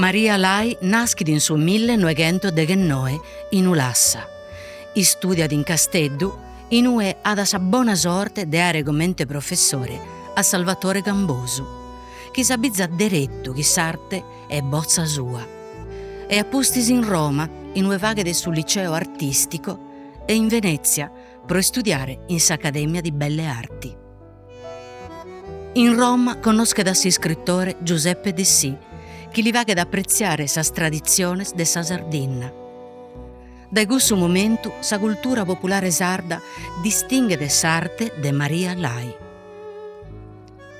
Maria Lai naschit in su millenoeghentosdeghennoe in Ulassa. Istùdiat in Casteddu, in ue at sa bona sorte de àere comente professore a Salvatore Cambosu, chi s'abizat deretu chi s'arte est botza sua. E a pustis in Roma, in ue faghet su liceo artìstico, e in Venètzia pro istudiare in s'Accademia di Belle Arti. In Roma connoschet a s'iscritore Giuseppe Dessì, chi li faghet apretziare sas traditziones de sa Sardinna. Dae cussu momentu sa cultura populare sarda distinghet s'arte de Maria Lai.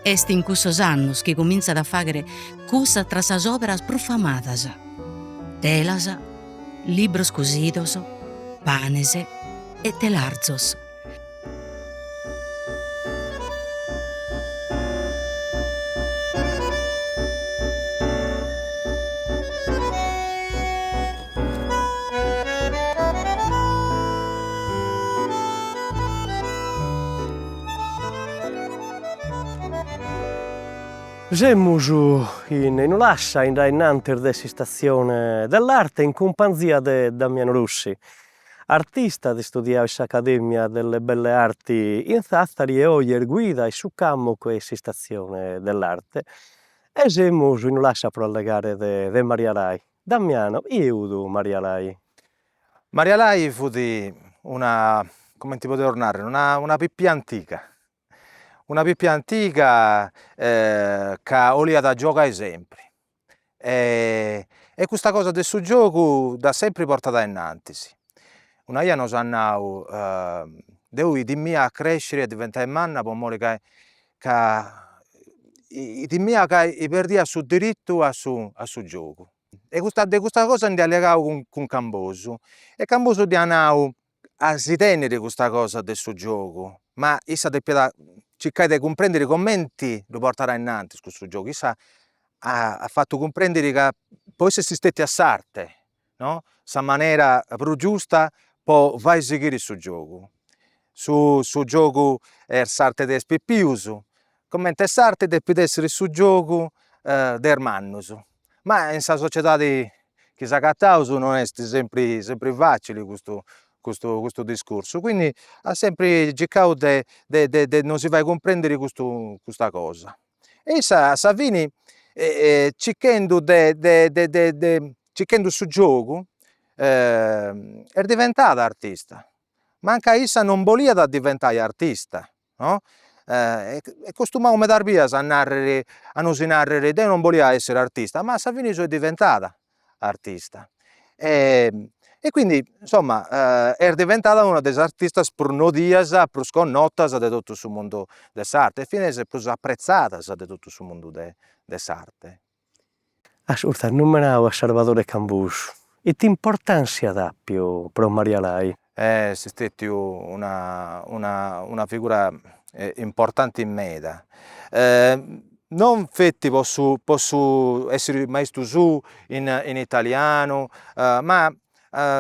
Est in cussos annos chi cumintzat a fàghere cussas tra sas òberas prus famadas, telas, libros cusidos, panes e telarzos. Semus in Ulassa, in dae innantis de s'istatzione dell'arte, in cumpanzia de Damiano Rossi, artista, at istudiadu in s'Academia delle Belle Arti in Thathari e oje est guida in su Cammoco e in s'istatzione dell'arte. E semus in Ulassa pro allegare de Maria Lai. Damiano, chie fut Maria Lai? Maria Lai fut una, cumenti podeus narri, una una pipia antiga, una pipia antiga ca 'oliat giogai sempri e custa cosa de su giogu dd'at sempri portada ainnantis. Una 'ia nos at nau, deu timia a cresciri e diventai manna po mori ca ca timia ca perdia su dirittu a su a su giogu. E custa de custa cosa nd'iat allegau cun cun Cambosu e Cambosu dd'iat nau a si teniri custa cosa de su giogu, ma issa depiat circai de cumprendiri comenti ddu portare ainnantis cussu giogu, issa at fatu cumprendiri ca po issa est stetia s'arte no, sa manera prus giusta po fai sighiri su giogu. Su su giogu est s'arte de is pipius, comente s'arte depit essiri su giogu de is mannus, ma in sa sociedadi chi s'agataus non est sempri sempri facili custu custu custu discursu, quindi at sempri circau de de de nosi fai cumprendiri custu custa cosa. E issa a sa fini circhendu de de de de circhendu su giogu est diventada artista, mancai issa non boliat diventai artista, no, est costumau medas bias a narriri, a nosi narriri, deu non bolia essiri artista, ma a sa fini soi diventada artista e quindi insomma est diventada una de is artistas prus nodias, prus connotas de totu su mundu de s'arte e finas prus apretzadas de totu su mundu de de s'arte. Ascurta, as numenadu a Sarvadore Cambosu, ite importantzia at apiu pro Maria Lai? Est stetiu una una una figura importanti meda, non feti po su po su essiri maistu suu in in italianu, ma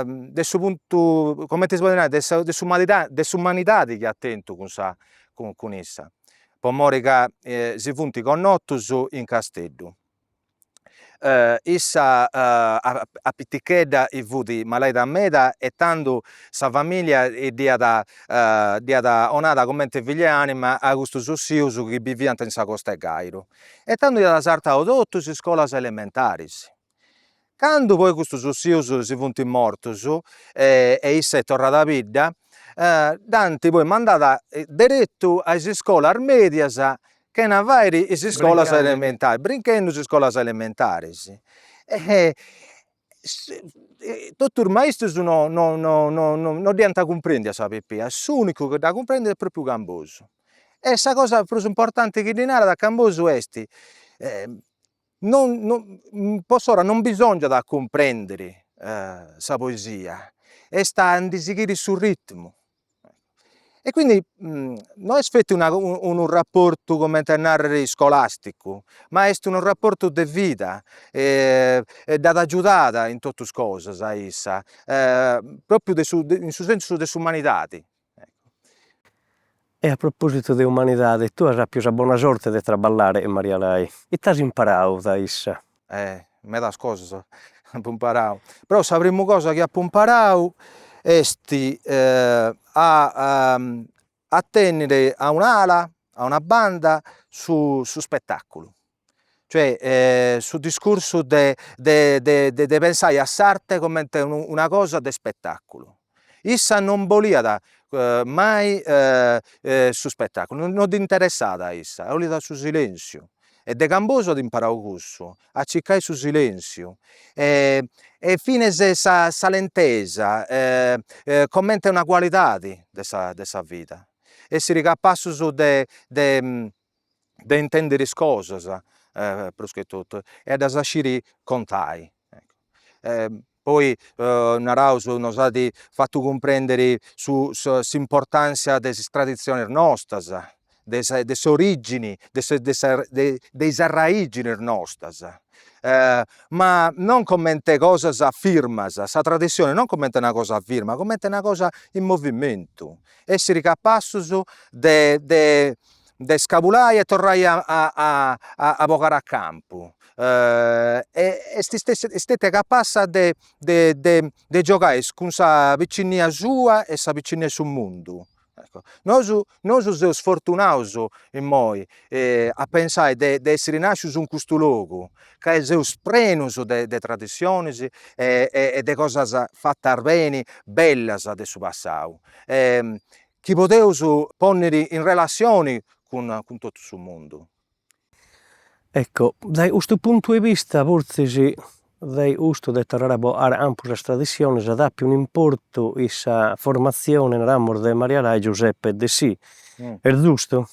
de su puntu, cumenti si podit nai, de sa de s'umanidadi de s'umanidadi chi at tentu cun sa cun issa, po mori ca si funt connotus in Casteddu Issa a pitichedda fut malaida meda e tandu sa familia dd'iat dd'iat 'onada comente figlia 'e anima a custus tzius chi biviant in sa costa 'e Gairu e tandu iat sartau totu is iscolas elementaris. Candu poi custus tzius si funt mortus e issa est torrada a bidda, dd'ant poi mandada deretu a is iscolas medias chena fairi is iscolas elementaris, brinchendu is iscolas elementaris. E totu is maistus no no no no no dd'iant cumprendiu a sa pipia, s'unicu chi dd'at cumprendiu est propriu Cambosu. E sa cosa prus importanti chi ddi narat Cambosu est Non non po s'ora non bisongiat a cumprendiri sa poesia, est a ndi sighiri su ritmu. E quindi no est feti una unu raportu cumenti a narriri scolasticu, ma est unu raportu de vida, dd'at agiudada in totus is cosas issa, propriu de su in su sensu de s'umanidadi E a propositu de umanidade, tue as apiu sa bona sorte de traballare cun Maria Lai, ite as imparau dae issa? medas cosas apu imparau, però sa primu cosa chi apu imparau est a a tenniri a un'ala, a una banda, su su spettaculu, cioè su discursu de de de pensai a s'arte comente una cosa de spettaculu. Issa non boliat mai su spettaculu, non dd'interessat a issa, 'oliat su silentziu e de Cambosu at imparau cussu, a circai su silentziu e e finas sa sa lentesa comente una cualidadi de sa de sa vida, essiri capassus de de de intendiri is cosas prus che totu e a ddas sciri contai. Poi naraus nos at fatu cumprendiri su s'importanzia de is traditzionis nostas, de sa de s'origini, de sa de sa de is arraiginis nostas, ma non comente cosas firmas, sa tradissioni non comente una cosa firma, comente una cosa in movimentu, essiri capassus de de de scabulai e torrai a a a bogare a campu e est stetia capassa de de de giogai cun sa piccinnia sua e sa piccinnia 'e su mundu Ecco, nosu nosu seus fortunaus immoi a pensai de de essiri nascius in custu logu, ca seus prenus de de tradissionis e e de cosas fatas beni, bellas de su passau, chi podeus ponniri in relassioni cun cun totu su mundu. Ecco, dae custu puntu 'e vista fortzis dae custu de torrare a bogare a campu sas tradissiones at apiu un'importu in sa formatzione, naramus, de Maria Lai Giuseppe Dessì, est giustu?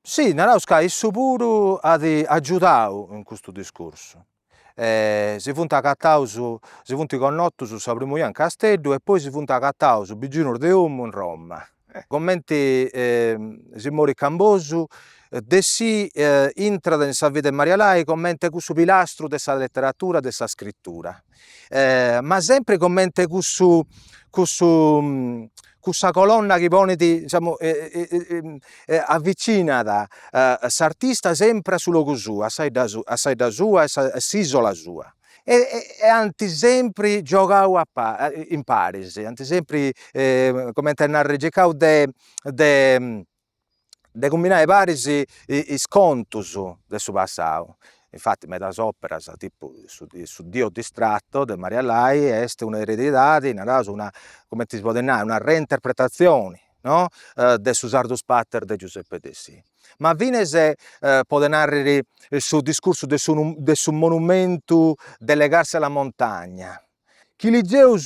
Si, naraus ca issu puru at agiudau in custu discursu. Si funt agataus, si funt connotus sa primu 'ia in Casteddu e poi si funt agataus biginus de 'omu in Roma. Comenti si morit Cambosu, Dessì intrat in sa vida 'e Maria Lai comente cussu pilastru de sa letteratura, de sa scrittura, ma sempri comente cussu cussu cussa colonna chi ponit, diciamo, avvicinat s'artista sempri a su logu suu, a sa 'idda a sa 'idda sua e a s'isola sua. E ant sempri giogau a imparis, ant sempri, cumenti a narri, circau de de de cumbinai paris is contus de su passau. Infati medas operas, tipu su su Dio distratto de Maria Lai est un'eredidadi, naraus, una, cumenti si podit nai, una reinterpretazioni, no, de su Sardus Pater de Giuseppe Dessì. Ma finas podeus narriri su discursu de su de su monumentu de legarsi alla montagna Chi ligeus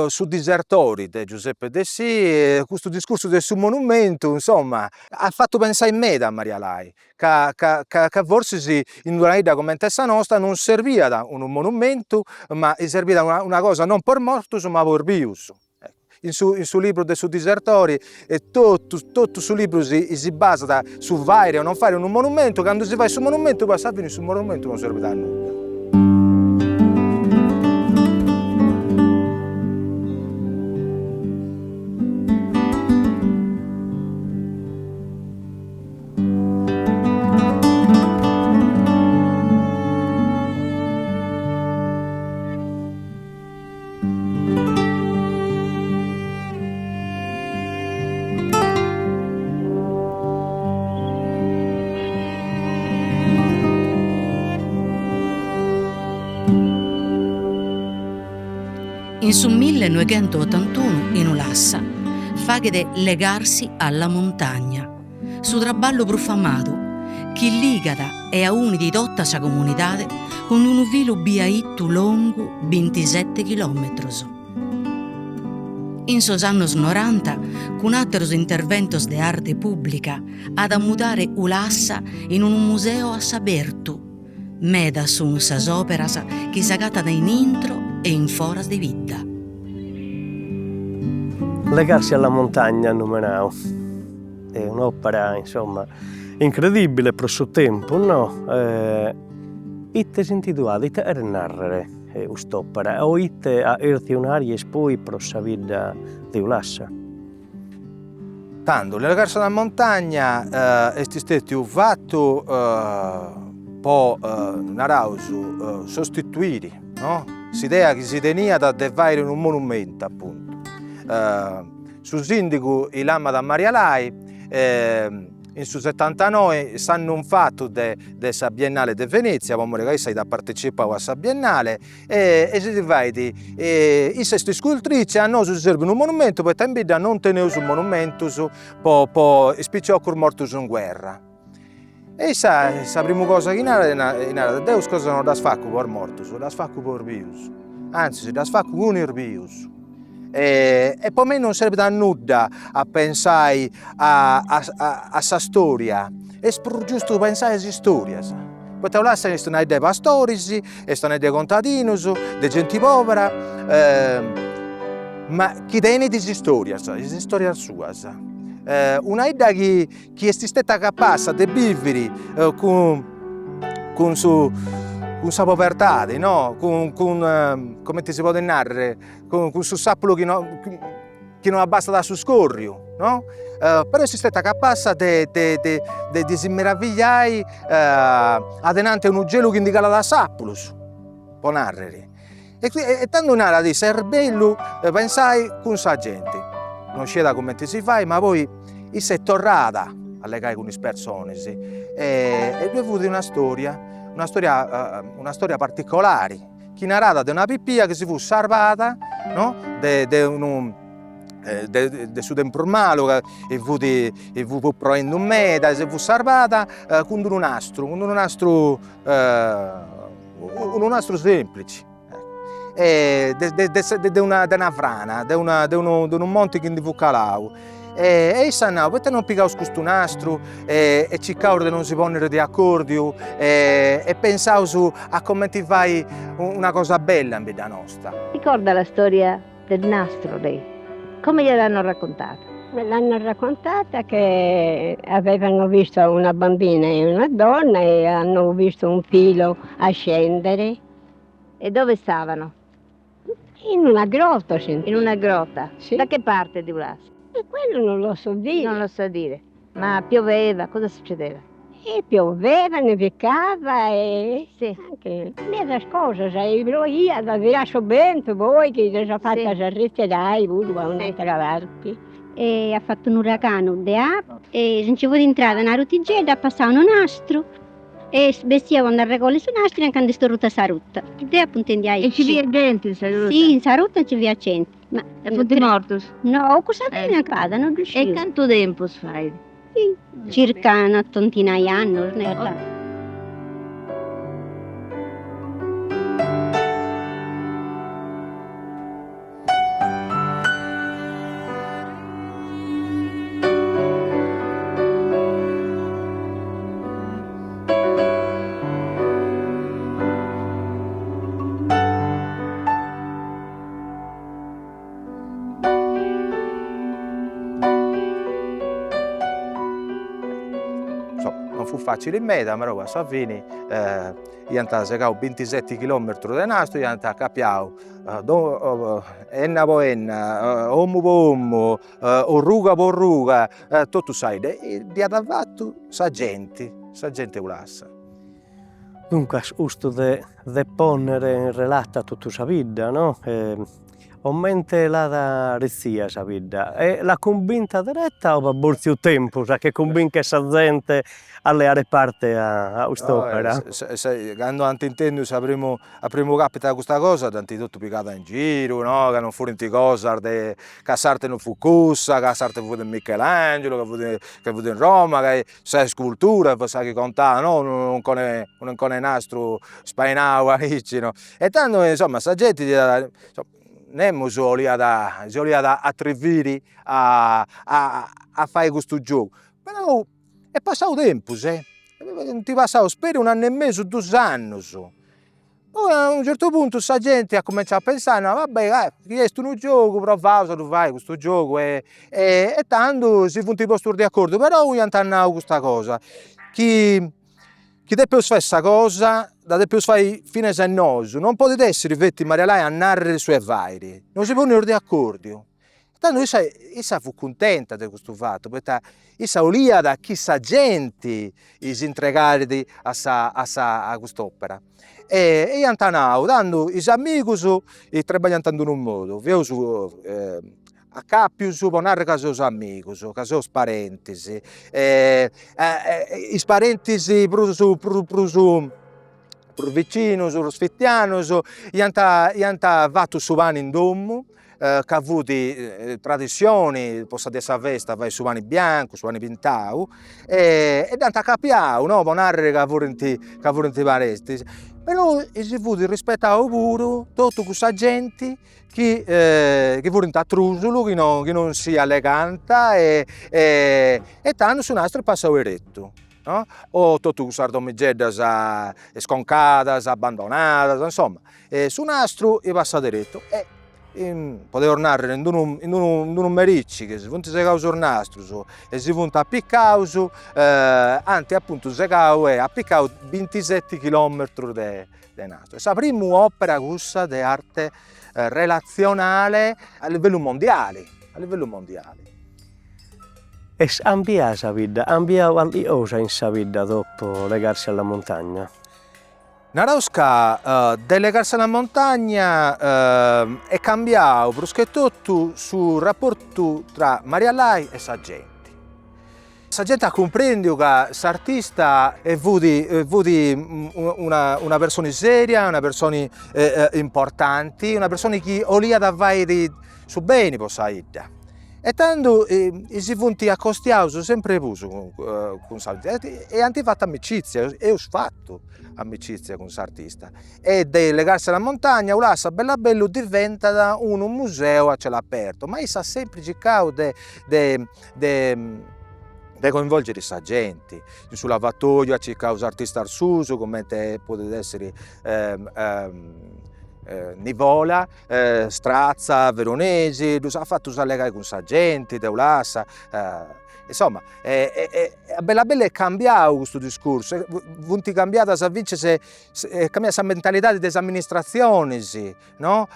Su disertori de Giuseppe Dessì, custu discursu de su monumentu, insoma, at fatu pensai meda a Maria Lai, ca ca ca forsis in una 'idda comente sa nosta non serbiat unu monumentu, ma serbiat una cosa non po is mortus ma po is bius. In su in su libru de su disertori totu totu su libru si si basat su fairi o non fairi unu monumentu, candu si fait su monumentu poi a sa fini su monumentu non serbit a nudda. In su millenoighentotantunu in Ulassa faghet Legarsi alla montagna, su traballu prus famadu, chi ligat e aunit tota sa comunidade cun unu filu biaitu longu bintisete chilòmetros. In sos annos noranta, cun àteros interventos de arte pùblica, at a mudare Ulassa in unu museu a s'abertu. Medas sunt sas òperas chi s'agatant in intro e in foras de bidda. Legarsi alla montagna at numenadu. Est un'òpera insomma incredibile pro su tempus no ite sentidu at, ite cheret narrer cust'òpera o ite at cherfiu narrer poi pro sa bidda de Ulassa? Tando, Legarsi alla montagna est istètiu fatu. po, naraus, sostituiri, no, s'idea chi si teniat de fairi unu monumentu, apuntu. Su sindigu lamat a Maria Lai in su setantanoi, s'annu infatu de de sa Biennale de Venezia, po mori ca issa iat partecipau a sa Biennale, e si ddi fait, issa est iscultrici, a nosu si serbit unu monumentu poita in bidda non teneus monumentus po po is piciocus mortus in guerra. E issa sa primu cosa chi narat, narat, deu is cosas non ddas facu po is mortus, ddas facu po is bius, antzis ddas facu cun is bius. E po mei non serbit a nudda a pensai a a sa storia, est prus giustu pensai a is istorias, poita Ulassa est una 'idda 'e pastoris, est una 'idda 'e contadinus, de genti pobera, ma chi tenit is istorias, is istorias suas. Una 'idda chi chi est isteta capassa de biviri cun cun su cun sa povertadi no, cun cun cumenti si podit narri, cun cun su sapulu chi no chi no abbastat a su scorriu no, però est isteta capassa de de de de si meravigliai adenanti a unu gelu chi ndi calat a sapulus, po narriri E tando narat issa, est bellu pensai cun sa genti, non sciet cumenti si fait, ma poi issa est torrada a allegai cun is personis e ddoi fut una storia, una storia una storia particolari, chi narat de una pipia chi si fut sarvada no de de unu de su tempus malu ca fut fut proendu meda e si fut sarvada cun d'unu nastru, cun d'unu nastru Unu nastru semplici e de de de una de una frana, de una de unu de unu monti chi ndi fut calau e issa at nau, poita non pigaus custu nastru e e circaus de non si ponniri de acordiu e e pensaus a cumenti fai una cosa bella in bidda nosta. Ricorda la storia del nastro lei, come gliel'hanno raccontata? Me l'hanno raccontata che avevano visto una bambina e una donna e hanno visto un filo a scendere. E dove stavano? In una grotta ho sentito. In una grotta? Sì. Da che parte di Ulassa? E quello non lo so dire. Non lo sa dire. Ma pioveva, cosa succedeva? E pioveva, nevicava e sì. anche medas cosas, e proiat, fiat su bentu poi chi ddas at fatas arritirai puru a un'atera parti. E at fatu un'uraganu de abba e si nci fut intrada una rutigedda, at passau unu nastru e est bessia po nd'arregolli su nastru e anca nd'est orruta sa ruta. E deu apu intendiu aici. E nci fiat genti in sa ruta? Si, in sa ruta nci fiat genti. Ma e funt mortus? No, cussa femina ancora no ddu sciu. E cantu tempus fait? Circa una tontina 'e annus, nera. Insoma, non fut facili meda, però a sa fini iant segau bintiseti chilometrus de nastru, iant acapiau 'enna po 'enna, 'omu po 'omu, orruga po orruga, totu sa 'idda, e dd'iat fatu sa genti, sa genti 'e Ulassa. Duncas custu de de ponnere in relata totu sa bidda no, comente l'at retzia sa bidda e l'at cumbinta deretta o b'at bortziu tempus a che cumbincher sa zente a leare parte a cust'opera? Cando ant intendiu sa primu A primu capita custa cosa dd'ant totu pigada in giru, no, ca non furint cosas de, ca s'arte non fut cussa, ca s'arte fut de Michelangelo, ca fut ca fut in Roma, ca sa scultura fut sa chi contat, no unu 'unconi unu 'unconi 'e nastru spainau aici no. E tando insoma sa genti diat nemus 'oliat si 'oliat atriviri a a fai custu giogu, però est passau tempus eh, ant passaus peri un'annu e mesu dus annus Poi a unu certu puntu sa genti at cumenciau a pensai, no va bè, chi est unu giogu provaus a ddu fai custu giogu e e tandu si funt postus de acordiu, però iant nau custa cosa, chi chi depeus fai sa cosa dda depeus fai finas nosu, non podit essiri feti Maria Lai a narri su 'e fairi, nosi poneus de acordiu. Tando issa issa fut cuntenta de custu fatu, poita issa 'oliat chi sa genti s'intregaret a sa a sa a cust'opera e iant nau, tando is amigus trebagliant in d'unu modu, feus acapius po narrer ca seus amigus, ca seus parentis is parentis prus prus prus prus vicinus, prus fitianus, iant iant fatu su pani in domu ca fut tradissioni po sa dì 'e sa festa fai su pani biancu, su pani pintau, e dd'ant acapiau, no, po narrer ca furint ca furint parentis, però si fut rispetau puru totu cussa genti chi chi furint a trusulu, chi non chi non si allegant e e tando su nastru est passau 'eretu no, o totu cussas domigeddas sconcadas, abbandonadas, insoma, su nastru est passau deretu e podeus narrer in d'unu in d'unu in d'unu merici chi si funt segaus is nastrus e si funt apicaus ant apuntu segau e apicau bintiseti chilometrus de de nastru. Est sa primu opera cussa de arte relatzionale a livellu mondiali, a livellu mondiali. Est cambià sa bidda, cambiau calchi cosa in sa bidda dopo Legarsi alla montagna? Naraus ca de Legarsi alla montagna est cambiau prus che totu su raportu tra Maria Lai e sa genti. Sa genti at cumprendiu ca s'artista fut fut una una personi seria, una personi importanti, una personi chi 'oliat fai su beni po sa 'idda E tando si funt acostiaus sempri prus cun s'artista e ant fatu amicizia, eus fatu amicizia cun s'artista e de Legarsi alla montagna Ulassa bellu a bellu diventat unu museu a cielo aperto, ma issa at sempri circau de de de de coinvolgere sa genti, in su lavatoio at circau is artistas suus cumenti podit essiri Nivola Strazza, Veronesi, ddus at fatus allegai cun sa genti de Ulassa, insoma a bellu a bellu est cambiau custu discursu, funt cambiadas finzas, est cambiada sa mentalidadi de is amministratzionis, no,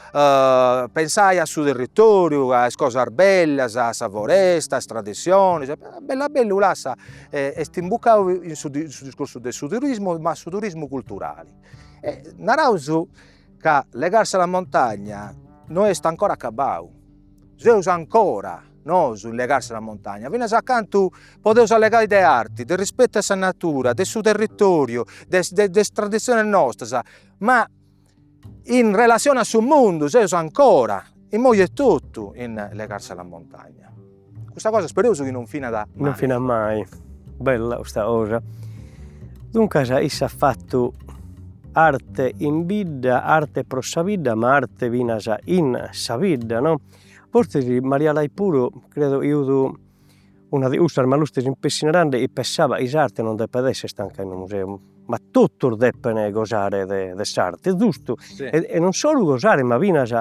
pensai a su territoriu, a is cosas bellas, a sa foresta, a is traditzionis, a bellu a bellu Ulassa est imbucau in su discursu de su turismu, ma su turismu culturali. E naraus Ca Legarsi alla montagna no est ancora acabau, seus ancora nosu in Legarsi alla montagna, finas a cantu podeus allegai de arti, de rispetu a sa natura, de su territoriu, de de is traditzionis nostras, ma in relazioni a su mundu seus ancora, immoi etotu, in Legarsi alla montagna. Custa cosa spereus chi non finat mai. Non finat mai, bella custa cosa. Duncas issa at fatu arte in bidda, arte pro sa bidda, ma arte finas in sa bidda, no? Fortzis Maria Lai puru, credo chi 'ut una de cussas, ma lu istes in pessi narende, chi pessaiat chi s'arte non depet esser tanca in unu museu, ma totus depent gosare de de s'arte, giustu? E non solu gosare, ma finas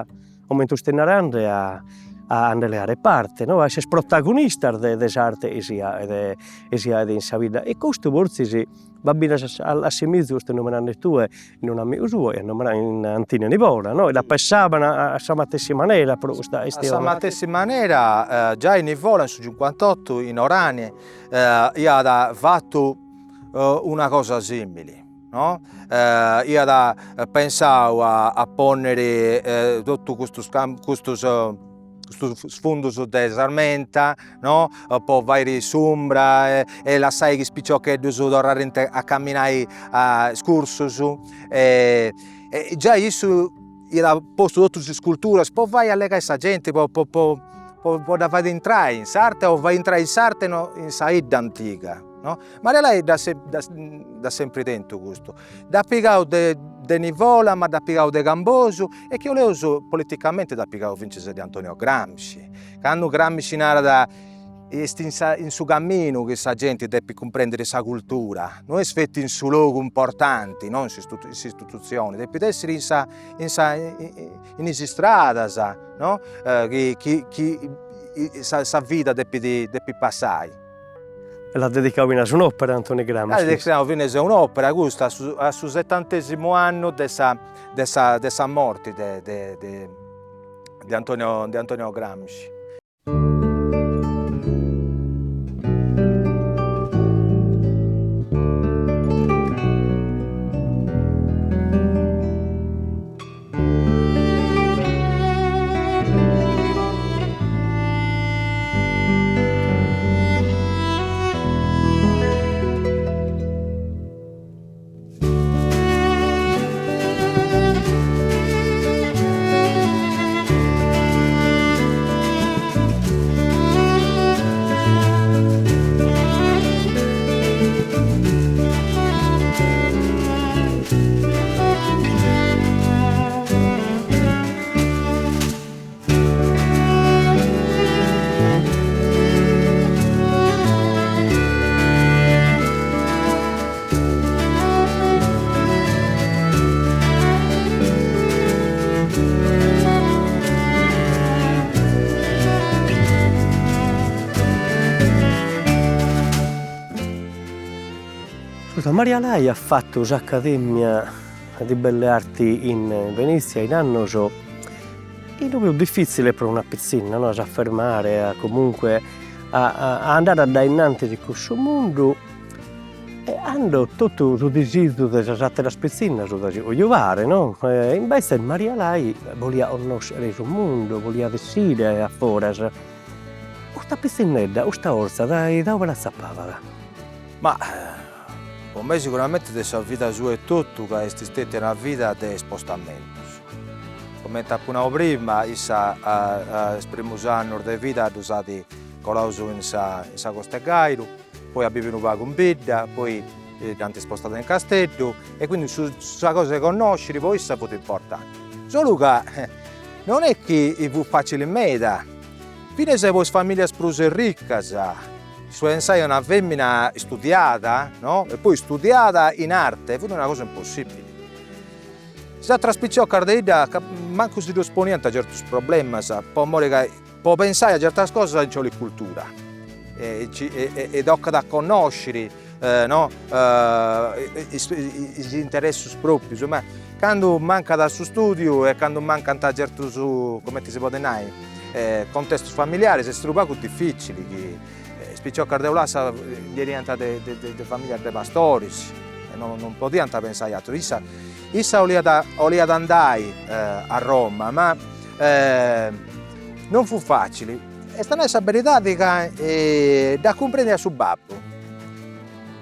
comente istes narende a a nde leare parte, no, a esser protagonistas de de s'arte chi si 'aet chi si 'aet in sa bidda e custu fortzis b'at finas assimizu, est numenande tue, in un'amigu suo e in Antine Nivola, no, la pessaban a sa matessi manera pro custa chistione. A sa matessi manera giai Nivola in su cincuantotto in Orane iat fatu una cosa simili no, iat pensau a ponnere totu custus custus custus fundus de sarmenta no, po fairi s'umbra e lassai chi is piciocheddus torrarint a camminai scurtzus e giai issu iat postu totus is sculturas po fai allegai sa genti po po po dda fai intrai in s'arte o fai intrai s'arte in sa 'idda antiga no. Maria Lai dd'at sempri tentu custu, dd'at pigau de de Nivola ma dd'at pigau de Cambosu e chi 'oleus politicamenti dd'at pigau finzas de Antonio Gramsci, candu Gramsci narat est in sa in su camminu chi sa genti depit cumprendiri sa cultura, no est feti in su logu importanti, no in s'istitutzioni, depit essiri in sa in sa in is istradas no chi chi chi sa vida depit depit passai. E l'at dedicau finas un'òpera Antoni Gramsci. L'at dedicau finas un'òpera, custa a su a su setantesimu annu de sa de sa de sa morti de de de Antonio de Antonio Gramsci. Maria Lai at fatu s'Academia di Belle Arti in Venezia in annos inue fiat difitzile pro una pitzinna no a s'afermare a comunque a andare a dae innantis in cussu mundu e cando totu su disizu de sas ateras pitzinnas fut a si cojuare no e imbetzes Maria Lai boliat connoschere su mundu, boliat essire a foras. Custa pitzinnedda, custa 'orza dae ube l'atzapabat? Ma po mei siguramenti de sa vida sua etotu ca est stetia una vida de spostamentus. Cumenti apu nau prima, issa is primus annus de vida ddus at colaus in sa in sa Costa 'e Gairu, poi at biviu unu pagu in bidda, poi dd'ant spostada in Casteddu e quindi su sa cosa 'e connosciri po issa fut importanti. Solu ca non est chi fut facili meda, finas po is familias prus riccas, su pensai a una femina studiada, no, e poi studiada in arte, fut una cosa impossibili. Is ateras piciocas de 'idda mancu si ddus poniant certus problemas, po mori ca po pensai a certas cosas nci 'olit cultura e e tocat a connosciri no is interessus proprius, ma candu mancat su studiu e candu mancant certus, cumenti si podit nai, contestus familiaris est unu pagu dificili chi is piciocas de Ulassa ndi 'eniant de de familias de pastoris e non podiant pensai ateru, issa issa 'oliat 'oliat andai a Roma ma non fut facili, est a nai sa beridadi ca dd'at cumprendia su babbu,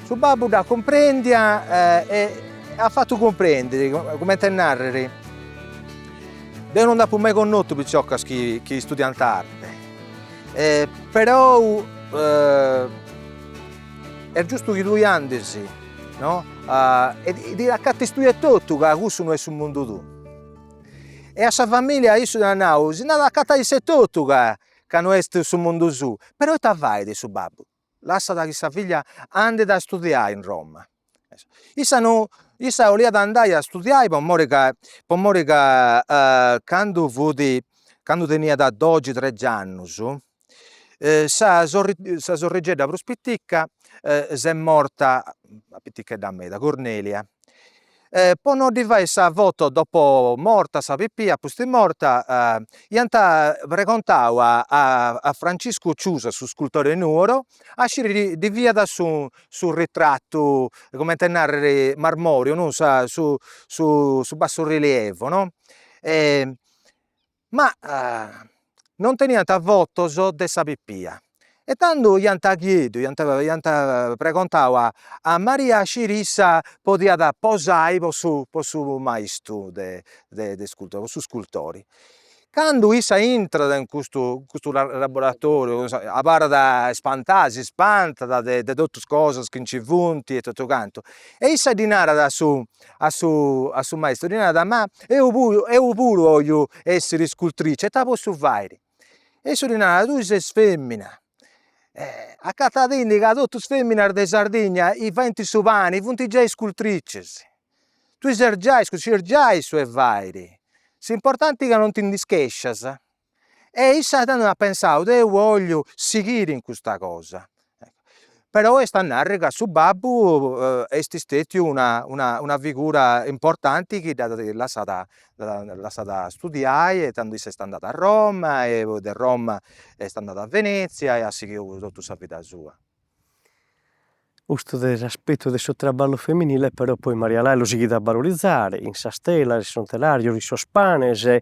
su babbu dd'at cumprendia e at fatu cumprendiri, cumenti a narriri, deu non nd'apu mai connotu piciocas chi chi studiant arte, perou est giustu chi tui andis, no, e ti dd'acatis tui etotu ca cussu no est su mundu tuu. E a sa familia issu dd'at nau, si nd'at a acatai issa etotu ca ca no est su mundu suu, però ita fait su babbu? Lassat chi sa figlia andit a studiai in Roma. Issa no, issa 'oliat andai a studiai po mori ca, po mori ca candu fut, candu teniat doxi trexi annus, sa sorri sa sorrigedda prus pitica s'est morta pitichedda meda, Cornelia, po no ddi fai sa foto dopo morta sa pipia, pustis morta, iant pregontau a a Franciscu Ciusa, su scultore 'e Nuoro, a sciri ddi fiat su su ritratu, cumenti a narriri, marmoreo, no sa su su bassorilievo no Ma non teniant fotos de sa pipia e tando iant chiediu, iant iant pregontau a a Maria a sciri issa podiat posai po su po su maistu de de scultura, po su scultori. Candu issa intrat in custu custu laboratoriu abarrat spantada, si spantat de de totus is cosas chi nci funt e totu cantu e issa ddi narat a su a su a su maistu, ddi narat, ma eo puru eo puru 'ogliu essiri scultrice, ita potzu fairi? E issu ddi narat, tui ses femina, acatadindi ca totus is feminas de Sardigna chi faint su pani funt giai scultrices, tui ses giai sciis giai su 'e fairi, s'importanti ca non ti ndi schescias. E issa tando at pensau, deu 'ogliu sighiri in custa cosa. Però est a narri ca su babbu est stetiu una una una figura importanti chi dd'at lassada dd'at lassada studiai e tando issa est andada a Roma e poi de Roma est andada a Venezia e at sighiu totu sa vida sua. Custu de s'aspetu de su traballu feminile però poi Maria Lai lu sighit a valorizare in sas telas, in sos telarios, in sos panes,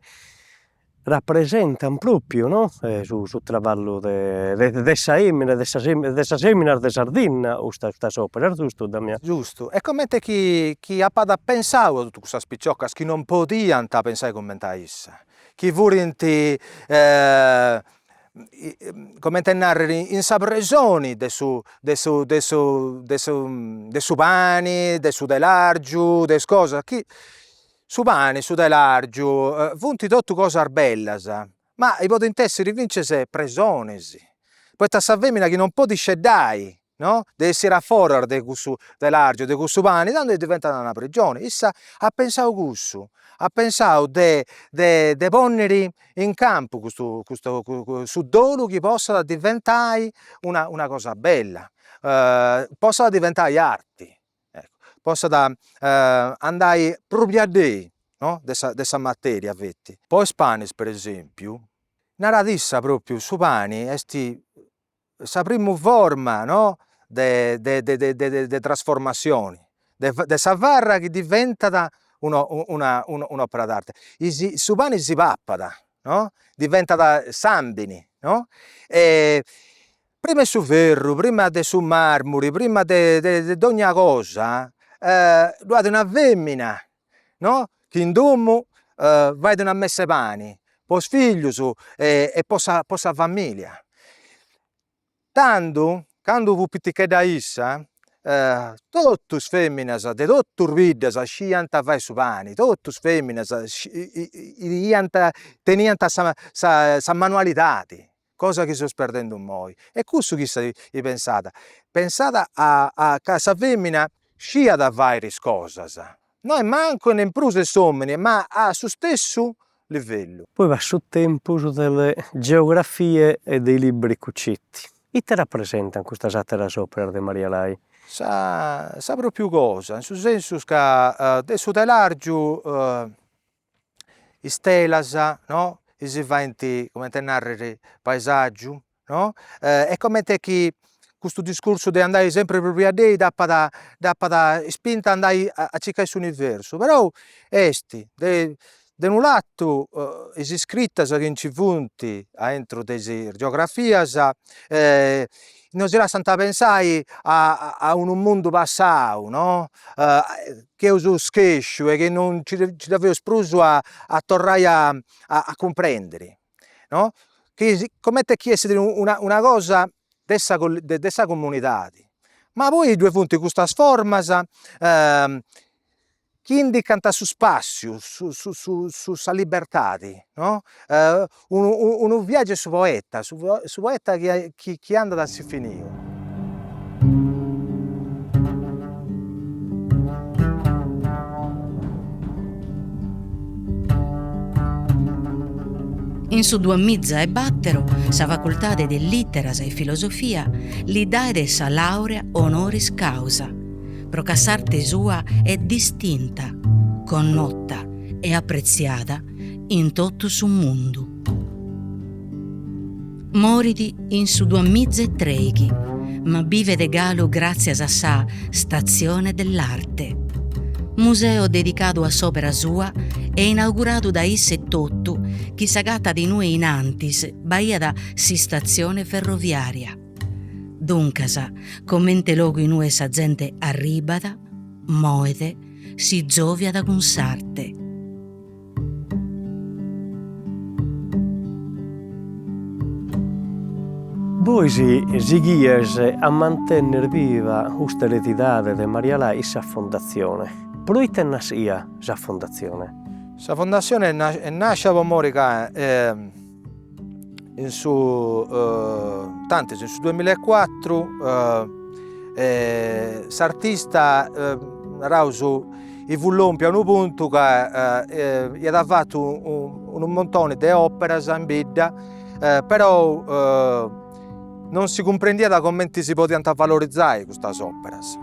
rapresentant propriu no su su traballu de de sa 'emina de sas de sas 'eminas de Sardinna custas custas operas, giustu Damiano? Giustu, e comente chi chi apat pensau a totu cussas piciocas chi non podiant pensai comente a issa, chi furint comente a narrere, in sa presoni de su de su de su de su de su pani, de su telargiu, de is cosas chi, su pani, su telargiu, funt totu cosas bellas, ma podint essiri finzas presonis, poita sa femina chi non podit sceddai no, de essiri a foras de cussu telargiu, de cussu pani, tando diventat una prigioni, issa at pensau cussu, at pensau de de de ponniri in campu custu custu su dolu chi possat diventai una una cosa bella, possat diventai arti, ecco. possat andai prus addei, no, de sa de sa materia feti. Po is panis, per esempiu, narat issa propriu, su pani est sa primu forma, no, de de de de trasformassioni, de de sa farra chi diventat una una un'opera d'arte. Su pani si papat, no, diventat sambini, no, e prima 'e su ferru, prima de su marmuri, prima de de dogna cosa, ddu at una femina, no, chi in domu fait una mess'e pani po is fillus e po sa po sa familia. Tandu, candu fut pitichedda issa, totus is feminas de totus is biddas scidiant fai su pani, totus is feminas iant teniant sa sa manualidadi, cosa chi seus perdendu immoi. E cussu chi issa pensat, pensat a a ca sa femina sciat fairi is cosas, no in mancu e ne in prus de s'omini, ma a su stessu livellu. Poi b'at su tempus delle geografie e dei libri cuciti. Ite rapresentant custas àteras òperas de Maria Lai? Sa sa pròpiu cosa, in su sensu ca de su telàrgiu is telas no, chi si faint, cumenti narriri, paesaggiu no, e comente chi custu discursu de andai sempri prus addei dd'apat dd'apat spinta a andai a circai s'universu, però est de de unu latu is iscritas chi nci funt aintru de is geografias nosi lassant pensai a a unu mundu passau no, chi eus schesciu e chi non nci dda feus prus a a torrai a a cumprendiri, no, chi comente chi essit una una cosa de sa de sa comunidadi, ma poi ddue funt custas formas chi indicant su spassiu, su su su sa libertadi, no, unu unu viaggiu 'e su poeta, su su poeta chi chi andat a s'infiniu. In su duamiza e battero sa Facultade de Lìteras e Filosofia li daet sa làurea honoris causa pro ca s'arte sua est distinta, connota e apretziada in totu su mundu. Morit in su duamiza e trèighi, ma bivet galu gràtzias a sa Stazione dell'Arte, museu dedicadu a s'òpera sua e inauguradu dae issa etotu chi s'agatat in ue in antis b'aiat s'istatzione ferroviària. Duncas, comente logu in ue sa zente arribat, moet, si zòviat cun s'arte. Bois sighies a mantenner viva custa eredidade de Maria Lai in sa Fondatzione. Pro ite est naschia sa Fondatzione? Sa Fondatzione est naschia po mori ca in su tantis in su duemillaecuatru s'artista naraus fut lompiu a unu puntu ca iat fatu unu muntoni de operas in bidda però non si cumprendiat cumenti si podiant valorizai custas operas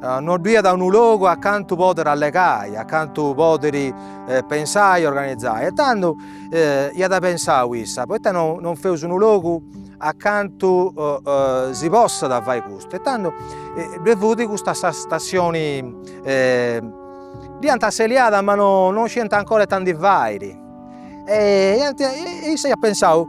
No ddu iat unu logu acantu podiri allegai, acantu podiri pensai e organizai. E tando iat pensau issa, poita no non feus unu logu acantu si possat fai custu. E tando ddue fut custa sa stassioni, dd'iant asseliada ma no non scidiant ancora ita ndi fairi. E issa iat pensau,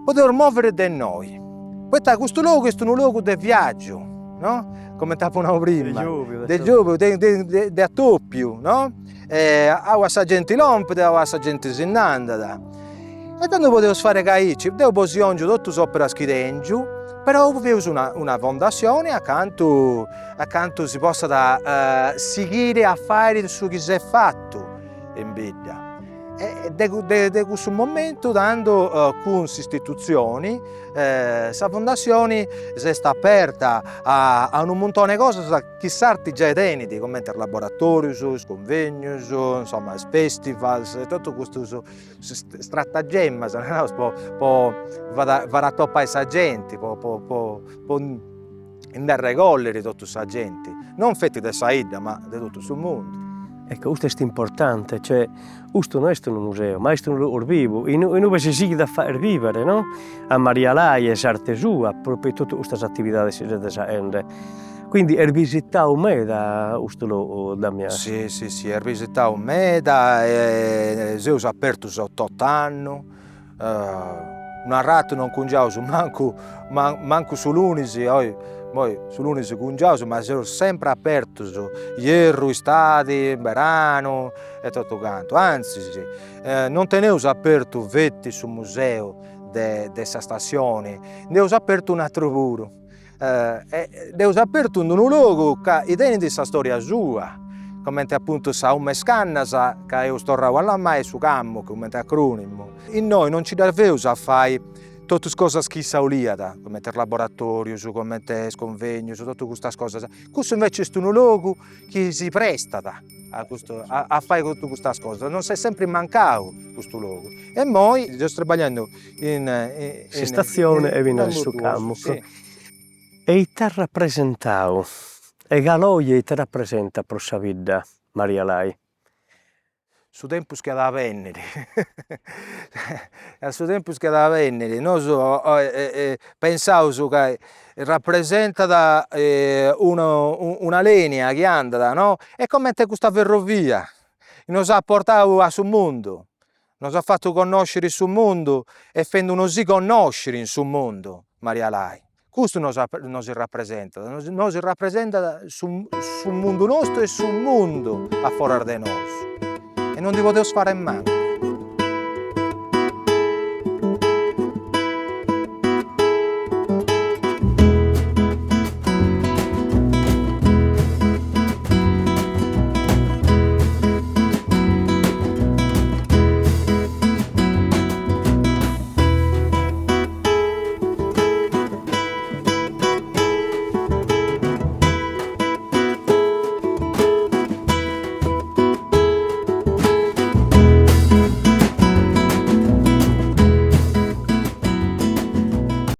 podeus moviri de innoi, poita custu logu est unu logu de viaggiu, no, cumenti apu nau prima, de giobiu, de de de atobiu, no, aua sa genti lompit e aua sa genti si nd'andat. E tando podeus fai aici, deu bos 'ongiu totus is operas chi tengiu, però feus una una fondazioni acantu acantu si possat sighiri a fai su chi s'est fatu in bidda. E de de cussu momentu tando cun s'istitutzioni sa fondassioni s'est aperta a a unu muntoni 'e cosas chi s'arti giai tenit, cumenti is laboratorius, is cunvegnus, insoma is festivals, totu custus stratagemas naraus po po fai atopai sa genti po po po po. nd'arregolliri totu sa genti, non feti de sa 'idda ma de totu su mundu. Ecco, custu est importante, cioè custu no est unu museu, ma est unu logu bivu, in ue si sighit a fagher vivere no, a Maria Lai e s'arte sua, propriu totu custas atividades chi sezis faghende. Quindi est visitadu meda custu logu, Damiano. Si, si, si, est visitadu meda e seus apertus tot'annu, Un'arratu non cungiaus mancu mancu su lunis, oi immoi su lunis cungiaus, ma seus sempri apertus, ierru, istadi, beranu e totu cantu, antzis non teneus apertu feti su museu de de sa stassioni, nd'eus apertu un'aturu puru E dd'eus apertu in unu logu ca tenit sa storia sua, comente apuntu sa 'Omu 'e is Cannas ca eus torrau a lamai su Cammuc cumenti acronimu. Innoi non nci dda feus a fai totus is cosas chi issa 'oliat, cumenti is laboratorius, cumenti is convegnus, totus custas cosas. Cussu inveci est unu logu chi si prestat a custu a fai totu custas cosas, nos est sempri mancau custu logu e immoi seus trabagliendu in S'istatzione e finas in su Cammuc. E ite at rapresentadu e galu oje ite rapresentat pro sa bidda Maria Lai? Su tempus chi at a benniri, su tempus chi at a benniri, nosu pensaus ca rapresentat una linea chi andat no, est comente custa ferrovia, nos at portau a su mundu Nos at fatu connosciri su mundu e fendunosì connosciri in su mundu, Maria Lai. Custu nos nos rapresentat, nos rapresentat su su mundu nostru e su mundu a foras de nosu. E non ndi podeus fai a mancu.